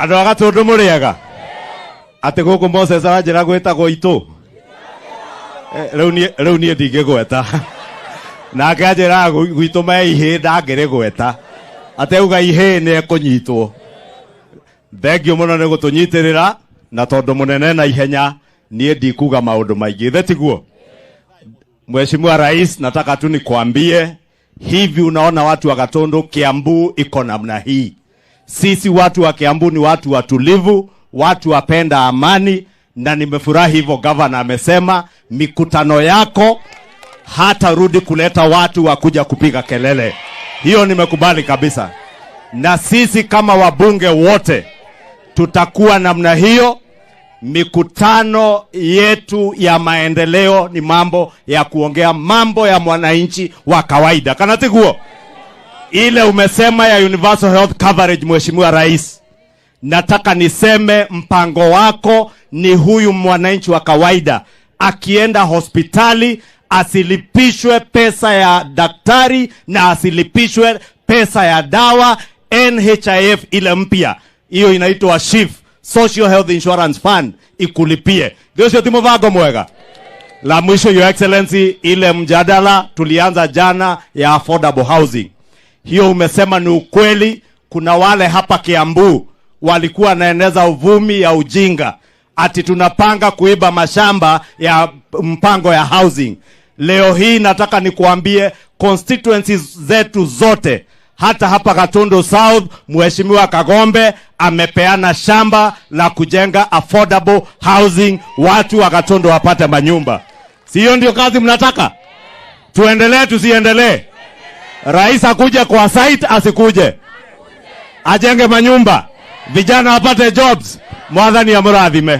Andũ a Gatũndũ, mũrĩega? Atĩ gũkũ Moses aranjĩra gwĩtagwo itũ. Rĩu niĩ ndingĩgweta, nake anjĩraga gwitũ me ihĩ, ndangĩrĩgweta, ateuga ihĩ nĩ ekũnyitwo. Thengiũ mũno nĩ gũtũnyitĩrĩra, na tondũ mũnene na ihenya, niĩ ndikuga maũndũ maingĩ, ithe tiguo? Mheshimiwa Rais, nataka tu nikwambie hivi, unaona watu wa Gatundu, Kiambu iko namna hii. Sisi watu wa Kiambu ni watu watulivu, watu wapenda amani, na nimefurahi hivyo gavana amesema mikutano yako hatarudi kuleta watu wa kuja kupiga kelele. Hiyo nimekubali kabisa, na sisi kama wabunge wote tutakuwa namna hiyo. Mikutano yetu ya maendeleo ni mambo ya kuongea mambo ya mwananchi wa kawaida, kana tiguo? Ile umesema ya universal health coverage, Mheshimiwa Rais, nataka niseme mpango wako ni huyu mwananchi wa kawaida akienda hospitali asilipishwe pesa ya daktari na asilipishwe pesa ya dawa. NHIF ile mpya hiyo inaitwa SHIF, Social Health Insurance Fund, ikulipie. Ndio sio ti mubango mwega? La mwisho, Your Excellency, ile mjadala tulianza jana ya affordable housing, hiyo umesema ni ukweli. Kuna wale hapa Kiambu walikuwa wanaeneza uvumi ya ujinga ati tunapanga kuiba mashamba ya mpango ya housing. Leo hii nataka nikuambie constituencies zetu zote, hata hapa Gatundu South, Mheshimiwa Kagombe amepeana shamba la kujenga affordable housing, watu wa Gatundu wapate manyumba. Si hiyo ndio kazi mnataka? Tuendelee tusiendelee? Rais akuje kwa site asikuje? Ajenge manyumba, vijana wapate jobs. Mwathani amurathime.